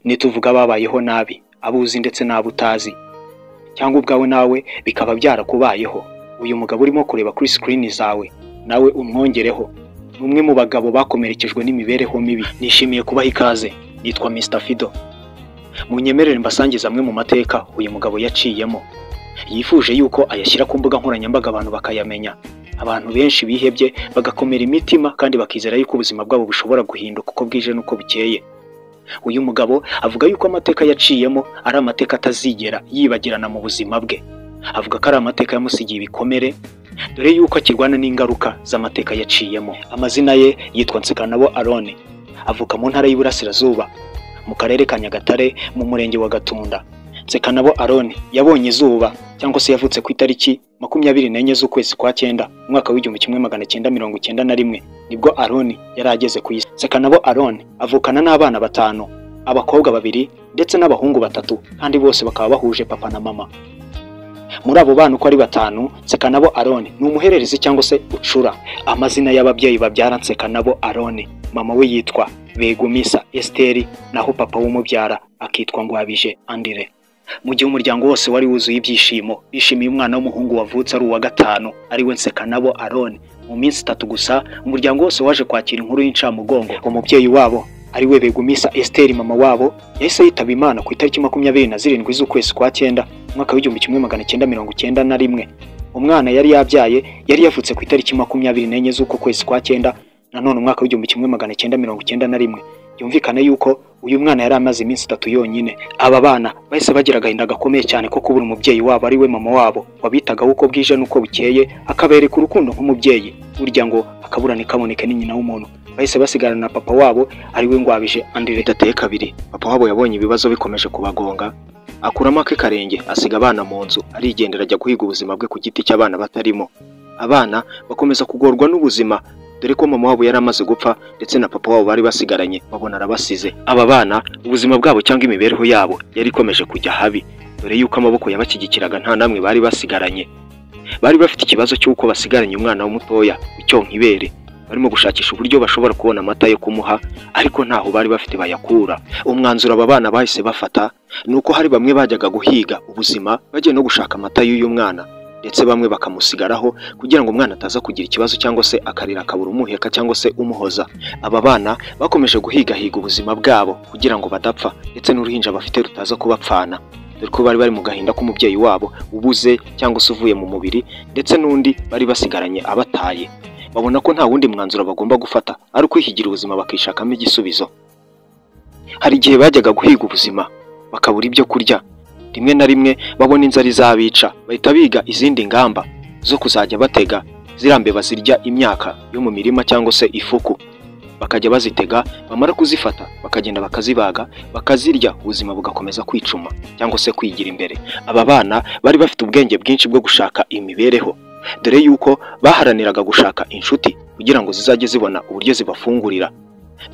Nituvuga babayeho nabi, abo uzi ndetse n'abo utazi, cyangwa ubwawe nawe bikaba byarakubayeho, uyu mugabo urimo kureba kuri screen zawe nawe umwongereho. Ni umwe mu bagabo bakomerekejwe n'imibereho mibi. Nishimiye kubaha ikaze, nitwa Mr Fido. Munyemerere mbasangize amwe mu mateka uyu mugabo yaciyemo. Yifuje yuko ayashyira ku mbuga nkoranyambaga abantu bakayamenya. Abantu benshi bihebye bagakomera imitima kandi bakizera yuko ubuzima bwabo bushobora guhinduka uko bwije n'uko bukeye. Uyu mugabo avuga yuko amateka yaciyemo ari amateka atazigera yibagirana mu buzima bwe. Avuga ko ari amateka yamusigiye ibikomere, dore yuko akirwana n'ingaruka z'amateka yaciyemo. Amazina ye yitwa Nsekanabo Aaron, avuka mu ntara y'Iburasirazuba, mu karere ka Nyagatare, mu murenge wa Gatunda. Nsekanabo Aaron yabonye izuba cyangwa se yavutse ku itariki 24 z'ukwezi kwa 9 umwaka w'1991, nibwo Aaron yari ageze ku isi. Nsekanabo Aaron avukana n'abana batanu, abakobwa babiri ndetse n'abahungu batatu, kandi bose bakaba bahuje papa na mama. Muri abo bana uko ari batanu, Nsekanabo Aaron ni umuhererezi cyangwa se ucura. Amazina y'ababyeyi babyara Nsekanabo Aaron, mama we yitwa Begumisa Esther, naho papa w'umubyara akitwa Ngwabije Andire. Mu gihe umuryango wose wari wuzuye ibyishimo, bishimiye umwana w'umuhungu wavutse ari uwa gatanu, ari we Nsekanabo Aaron, mu minsi itatu gusa umuryango wose waje kwakira inkuru y'incamugongo. Umubyeyi wabo ari we Begumisa Esther, mama wabo, yahise yitaba Imana ku itariki 27 z'ukwezi kwa 9 umwaka w'1991. Umwana yari yabyaye yari yavutse ku itariki 24 z'uko kwezi kwa 9 nanone umwaka w'1991. Yumvikane yuko uyu mwana yari amaze iminsi itatu yonyine. Aba bana bahise bagira agahinda gakomeye cyane ko kubura umubyeyi wabo ari we mama wabo wabitagaho uko bwije n'uko bukeye, akabereka urukundo nk'umubyeyi, burya ngo akabura ntikaboneke ni nyina w'umuntu. Bahise basigarana na papa wabo ari we Ngwabije Andire. Bidateye kabiri, papa wabo yabonye ibibazo bikomeje kubagonga, akuramo ake karenge asiga abana mu nzu, arigendera ajya guhiga ubuzima bwe ku giti cy'abana batarimo. Abana bakomeza kugorwa n'ubuzima, dore ko mama wabo yari amaze gupfa ndetse na papa wabo bari basigaranye babona arabasize. Aba bana ubuzima bwabo cyangwa imibereho yabo yari ikomeje kujya habi, dore yuko amaboko yabashyigikiraga nta namwe bari basigaranye. Bari bafite ikibazo cy'uko basigaranye umwana mutoya ucyonka ibere, barimo gushakisha uburyo bashobora kubona amata yo kumuha, ariko ntaho bari bafite bayakura. Umwanzuro aba bana bahise bafata ni uko hari bamwe bajyaga guhiga ubuzima bagiye no gushaka amata y'uyu mwana, ndetse bamwe bakamusigaraho kugira ngo umwana ataza kugira ikibazo cyangwa se akarira akabura umuheka cyangwa se umuhoza. Aba bana bakomeje guhigahiga ubuzima bwabo kugira ngo badapfa, ndetse n'uruhinja bafite rutaza kubapfana, dore ko bari bari mu gahinda k'umubyeyi wabo ubuze cyangwa se uvuye mu mubiri, ndetse n'undi bari basigaranye abataye. Babona ko nta wundi mwanzuro bagomba gufata ari ukwihigira ubuzima bakishakamo igisubizo. Hari igihe bajyaga guhiga ubuzima bakabura ibyo kurya, rimwe na rimwe babona inzara izabica, bahita biga izindi ngamba zo kuzajya batega ziriya mbeba zirya imyaka yo mu mirima cyangwa se ifuku, bakajya bazitega, bamara kuzifata bakagenda bakazibaga bakazirya, ubuzima bugakomeza kwicuma cyangwa se kwigira imbere. Aba bana bari bafite ubwenge bwinshi bwo gushaka imibereho, dore yuko baharaniraga gushaka inshuti kugira ngo zizajye zibona uburyo zibafungurira,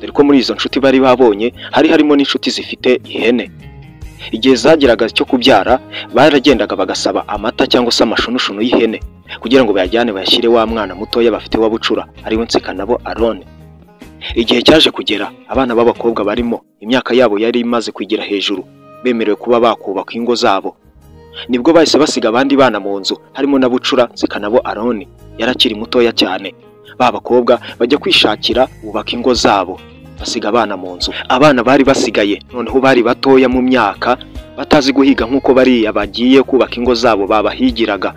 dore ko muri izo nshuti bari babonye hari harimo n'inshuti zifite ihene. Igihe zageraga cyo kubyara, baragendaga bagasaba amata cyangwa se amashunushunu y'ihene kugira ngo bayajyane bayashyire wa mwana mutoya bafite wa bucura, ariwe Nsekanabo Aaron. Igihe cyaje kugera, abana b'abakobwa barimo imyaka yabo yari imaze kwigira hejuru, bemerewe kuba bakubaka ingo zabo. Nibwo bahise basiga abandi bana mu nzu, harimo na bucura Nsekanabo Aaron yari akiri mutoya cyane. Ba bakobwa bajya kwishakira bubaka ingo zabo, basiga abana mu nzu. Abana bari basigaye noneho bari batoya mu myaka, batazi guhiga nk'uko bariya bagiye kubaka ingo zabo babahigiraga.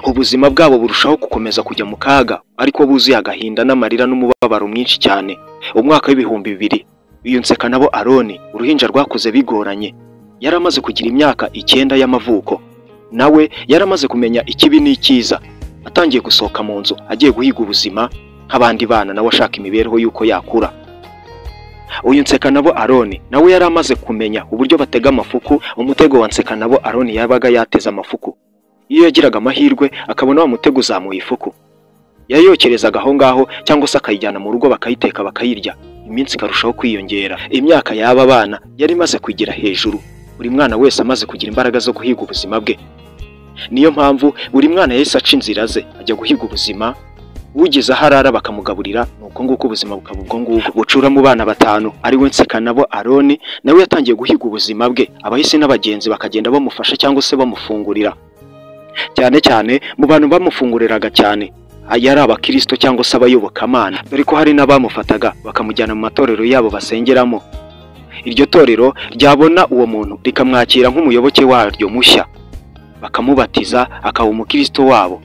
Ubuzima bwabo burushaho gukomeza kujya mu kaga, ariko buzuye agahinda n'amarira n'umubabaro mwinshi cyane. Umwaka w'2000, uyu Nsekanabo Aaron, uruhinja rwakuze bigoranye, yari amaze kugira imyaka 9 y'amavuko. Nawe yari amaze kumenya ikibi n'icyiza, atangiye gusohoka mu nzu agiye guhiga ubuzima nk'abandi bana, nawe ashaka imibereho y'uko yakura. Uyu Nsekanabo Aaron nawe yari amaze kumenya uburyo batega amafuku. Umutego wa Nsekanabo Aaron yabaga yateze amafuku, iyo yagiraga amahirwe akabona wa mutego uzamuye ifuku, yayokerezaga aho ngaho cyangwa se akayijyana mu rugo bakayiteka bakayirya, iminsi ikarushaho kwiyongera. Imyaka y'aba bana yari imaze kwigira hejuru, buri mwana wese amaze kugira imbaraga zo guhiga ubuzima bwe. Niyo mpamvu buri mwana yahise aca inzira ze ajya guhiga ubuzima, Ugize aho arara bakamugaburira, nuko nguko ubuzima bukaba ubwo ngubwo. Bucura mu bana batanu ari we Nsekanabo Aroni, nawe yatangiye guhiga ubuzima bwe, abahisi n'abagenzi bakagenda bamufasha cyangwa se bamufungurira. Cyane cyane mu bantu bamufunguriraga cyane yari abakristo cyangwa se abayobokamana, dore ko hari n'abamufataga bakamujyana mu matorero yabo basengeramo. Iryo torero ryabona uwo muntu rikamwakira nk'umuyoboke waryo mushya, bakamubatiza akaba umukristo wabo.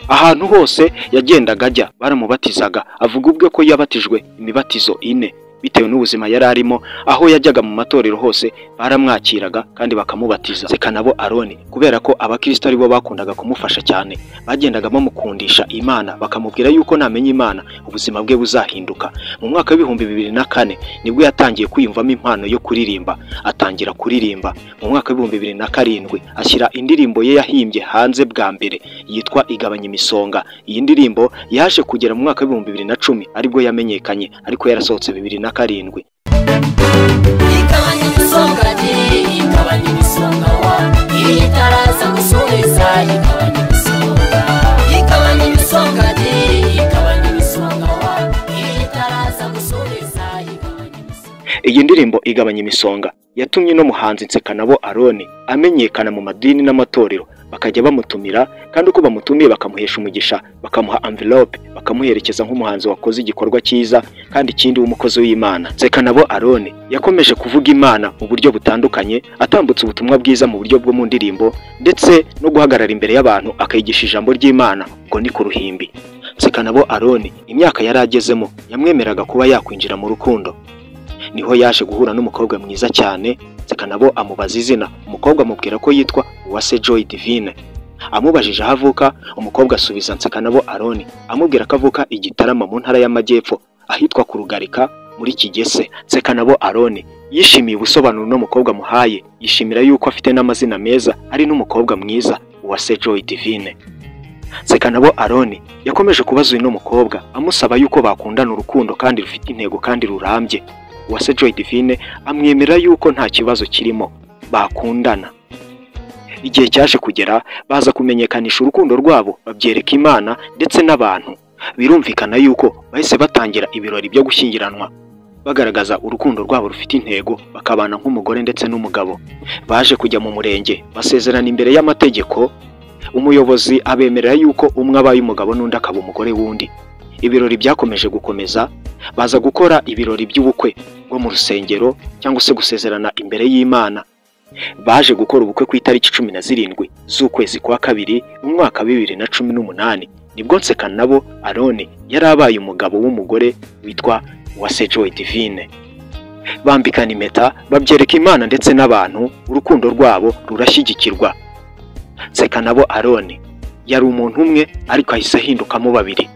Ahantu hose yagendaga ajya baramubatizaga. Avuga ubwe ko yabatijwe imibatizo 4 bitewe n'ubuzima yari arimo. Aho yajyaga mu matorero hose baramwakiraga kandi bakamubatiza. Nsekanabo Aroni, kubera ko abakristo aribo bakundaga kumufasha cyane, bagendaga bamukundisha Imana, bakamubwira yuko namenya Imana ubuzima bwe buzahinduka. Mu mwaka w'2004 nibwo yatangiye kwiyumvamo impano yo kuririmba, atangira kuririmba. Mu mwaka w'2007 ashyira indirimbo ye yahimbye hanze bwa mbere yitwa Igabanya Imisonga. Iyi ndirimbo yaje kugera mu mwaka w'2010 aribwo yamenyekanye, ariko yarasohotse 2007. Igabanya imisonga, igabanya imisonga wa itaraza gusubiza, igabanya imisonga, igabanya imisonga, igabanya imisonga wa itaraza gusubiza, igabanya imisonga. Iyi ndirimbo Igabanya Imisonga yatumye no muhanzi Nsekanabo Aroni amenyekana mu madini n'amatorero, bakajya bamutumira, kandi uko bamutumiye bakamuhesha umugisha, bakamuha envelope, bakamuherekeza nk'umuhanzi wakoze igikorwa cyiza kandi ikindi w'umukozi w'Imana. Nsekanabo Aroni yakomeje kuvuga Imana mu buryo butandukanye, atambutse ubutumwa bwiza mu buryo bwo mu ndirimbo ndetse no guhagarara imbere y'abantu akayigisha ijambo ry'Imana, ubwo ni ku ruhimbi. Nsekanabo Aroni imyaka yari agezemo yamwemeraga kuba yakwinjira mu rukundo. Niho yaje guhura n'umukobwa mwiza cyane. Nsekanabo amubaza izina, umukobwa amubwira ko yitwa Uwase Joy Divine. Amubajije aho avuka, umukobwa asubiza Nsekanabo Aroni amubwira ko avuka i Gitarama mu ntara y'Amajyepfo ahitwa ku Rugarika muri Kigese. Nsekanabo Aroni yishimiye ubusobanuro n'umukobwa amuhaye, yishimira yuko afite n'amazina meza, ari n'umukobwa mwiza Uwase Joy Divine. Nsekanabo Aroni yakomeje kubaza uyu mukobwa amusaba yuko bakundana urukundo kandi rufite intego kandi rurambye. Uwase Joy Divine amwemera yuko nta kibazo kirimo bakundana. Igihe cyaje kugera baza kumenyekanisha urukundo rwabo, babyereka Imana ndetse n'abantu. Birumvikana yuko bahise batangira ibirori byo gushyingiranwa, bagaragaza urukundo rwabo rufite intego, bakabana nk'umugore ndetse n'umugabo. Baje kujya mu murenge basezerana imbere y'amategeko, umuyobozi abemerera yuko umwe abaye umugabo n'undi akaba umugore w'undi. Ibirori byakomeje gukomeza, baza gukora ibirori by'ubukwe bwo mu rusengero cyangwa se gusezerana imbere y'Imana. Baje gukora ubukwe ku itariki 17 z'ukwezi kwa kabiri mu mwaka 2018, nibwo Nsekanabo Aroni yari abaye umugabo w'umugore witwa Uwase Joy Divine. Bambikana impeta, babyereka Imana ndetse n'abantu, urukundo rwabo rurashyigikirwa. Nsekanabo Aroni yari umuntu umwe ariko ahise ahindukamo babiri.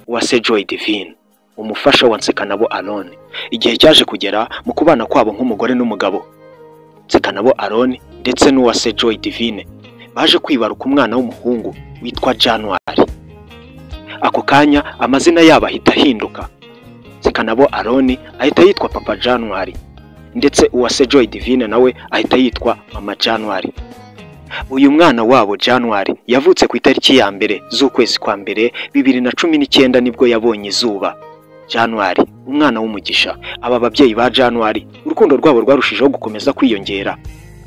Uwase Joy Divine, umufasha wa Nsekanabo Aroni. Igihe cyaje kugera mu kubana kwabo nk'umugore n'umugabo, Nsekanabo Aroni ndetse n'Uwase Joy Divine baje kwibaruka umwana w'umuhungu witwa January. Ako kanya amazina yabo ahita ahinduka. Nsekanabo Aroni ahita yitwa Papa January, ndetse Uwase Joy Divine nawe ahita yitwa Mama January. Uyu mwana wabo January yavutse ku itariki ya 1 z'ukwezi kwa 2 2019, nibwo yabonye izuba. January, umwana w'umugisha. Aba babyeyi ba January urukundo rwabo rwarushijeho gukomeza kwiyongera,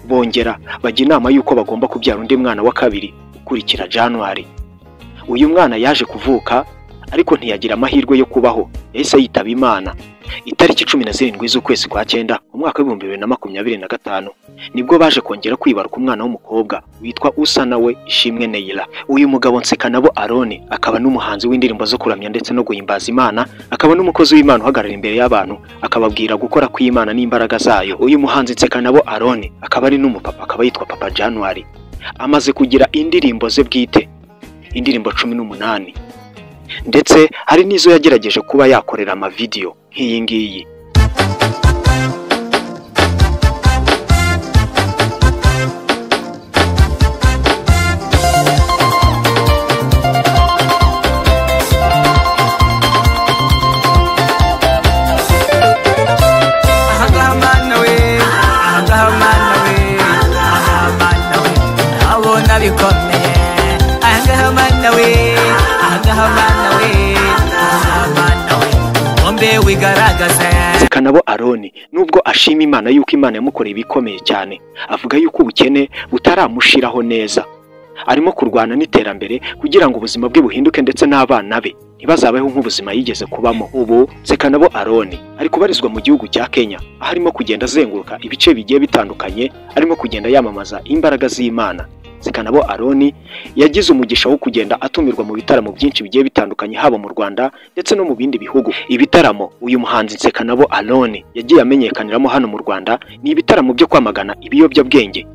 bongera bajya inama yuko bagomba kubyara undi mwana wa kabiri ukurikira January. Uyu mwana yaje kuvuka ariko ntiyagira amahirwe yo kubaho, yahise yitaba Imana. Itariki 17 z'ukwezi kwa 9 umwaka w'2025 nibwo baje kongera kwibaruka umwana w'umukobwa witwa Usanawe Ishimwe Neila. Uyu mugabo Nsekanabo Aroni akaba n'umuhanzi w'indirimbo zo kuramya ndetse no guhimbaza Imana, akaba n'umukozi w'Imana uhagarara imbere y'abantu akababwira gukora kw'Imana n'imbaraga zayo. Uyu muhanzi Nsekanabo Aroni akaba ari n'umupapa, akaba yitwa Papa January. Amaze kugira indirimbo ze bwite, indirimbo 18, ndetse hari n'izo yagerageje kuba yakorera amavideo nk'iyi ngiyi. Bikomeye ahangaha mana we, ahangaha mana we, wigaragaze. Nsekanabo Aroni nubwo ashima Imana yuko Imana yamukoreye ibikomeye cyane, avuga yuko ubukene butaramushiraho neza. Arimo kurwana n'iterambere kugira ngo ubuzima bwe buhinduke ndetse n'abana be ntibazabeho nk'ubuzima yigeze kubamo. Ubu Nsekanabo Aroni ari kubarizwa mu gihugu cya Kenya, aho arimo kugenda azenguruka ibice bigiye bitandukanye, arimo kugenda yamamaza imbaraga z'Imana. Nsekanabo Aroni yagize umugisha wo kugenda atumirwa mu bitaramo byinshi bigiye bitandukanye, haba mu Rwanda ndetse no mu bindi bihugu. Ibitaramo uyu muhanzi Nsekanabo Aroni yagiye amenyekaniramo hano mu Rwanda ni ibitaramo byo kwamagana ibiyobyabwenge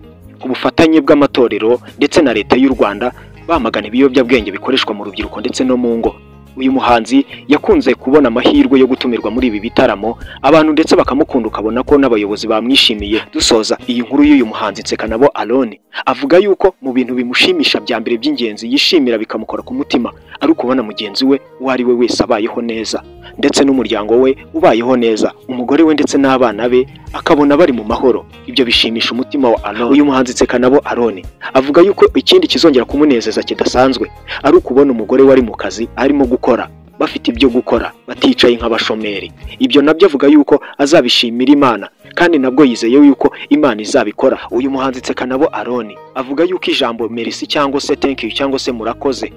ku bufatanye bw'amatorero ndetse na leta y'u Rwanda, bamagana ibiyobyabwenge bikoreshwa mu rubyiruko ndetse no mu ngo. Uyu muhanzi yakunze kubona amahirwe yo gutumirwa muri ibi bitaramo, abantu ndetse bakamukunda, ukabona ko n'abayobozi bamwishimiye. Dusoza iyi nkuru y'uyu muhanzi Nsekanabo Aroni, avuga yuko mu bintu bimushimisha bya mbere by'ingenzi yishimira bikamukora ku mutima ari ukubona mugenzi we uwo ari we wese abayeho neza, ndetse n'umuryango we ubayeho neza, umugore we ndetse n'abana be akabona bari mu mahoro. Ibyo bishimisha umutima wa Aroni. Uyu muhanzi Nsekanabo Aroni avuga yuko ikindi kizongera kumunezeza kidasanzwe ari ukubona umugore wari mu kazi arimo gukora, bafite ibyo gukora, baticaye nk'abashomeri. Ibyo nabyo avuga yuko azabishimira Imana, kandi nabwo yizeye yuko Imana izabikora. Uyu muhanzi Nsekanabo Aroni avuga yuko ijambo merci cyangwa se thank you cyangwa se murakoze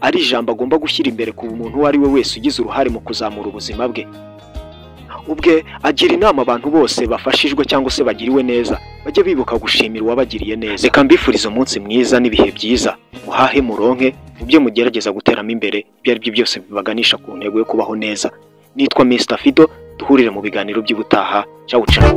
ari ijambo agomba gushyira imbere ku muntu uwo ari we wese ugize uruhare mu kuzamura ubuzima bwe. Ubwe agira inama abantu bose bafashijwe cyangwa se bagiriwe neza bajye bibuka gushimira uwabagiriye neza. Reka mbifurize umunsi mwiza n'ibihe byiza, muhahe muronke mu byo mugerageza guteramo imbere, ibyo ari byo byose bibaganisha ku ntego yo kubaho neza. Nitwa Mr Fido, duhurire mu biganiro by'ubutaha. Ciao ciao.